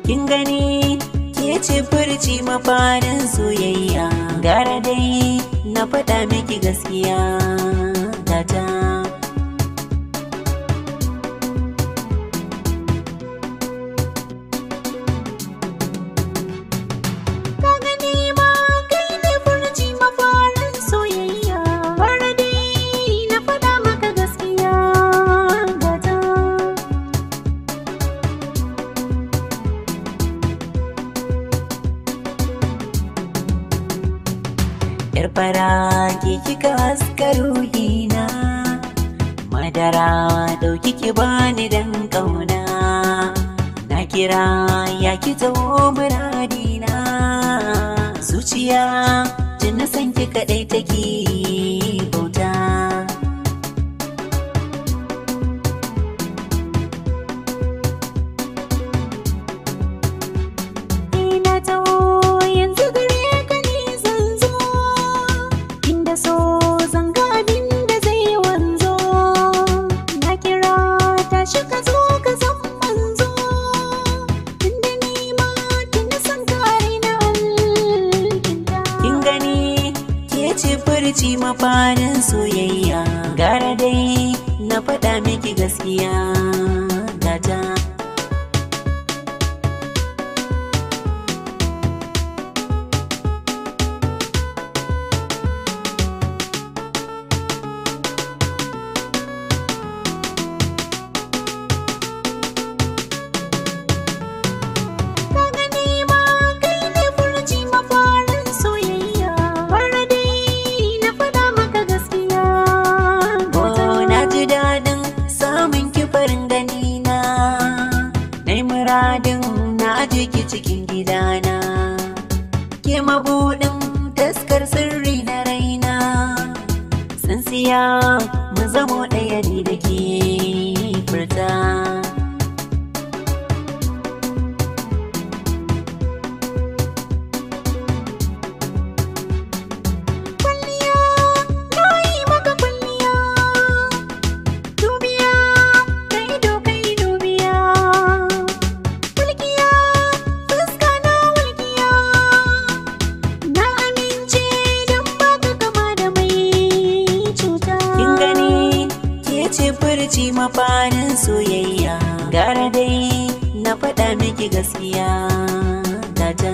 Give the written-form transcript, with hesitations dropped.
Kin gani ke ce furci mafarin soyayya, gara dai na faɗa miki gaskiya gata. Ka gani ma kai ne furci mafarin soyayya, gara dai na faɗa maka gaskiya gata. Yar fara ke kika haska ruhina, madara ɗauki ki bani dan ƙauna. Na kira ya ki taho muradina, zuciya tun san ki kaɗai take bauta. Ina taho yanzu gare ka ni zan zo, inda so zan ga abin da zai wanzo. Na kira tashi ka zo ka zan manzo, tunda ni ma tunda san ka raina alkinta. Kin gani ke ce furci mafarin soyayya, gara dai na faɗa miki gaskiya gata. Ka gani ma kai ne furci mafarin soyayya, bara dai na faɗa maka gaskiya gata. Oh, na ji daɗin samun ki farin ganina, nai muradin na aje ki cikin gidana. Ke mabuɗin taskar sirri na raina, tsintsiya mu zamo ɗaya ni da ke furta. Kwalliya na yi maka kwalliya, dubiya da ido kai dubiya, walƙiya fuska na walƙiya, na amince don baka kama da mai cuta. Kin gani ke ce furci mafarin soyayya, gara dai na faɗa miki gaskiya gata.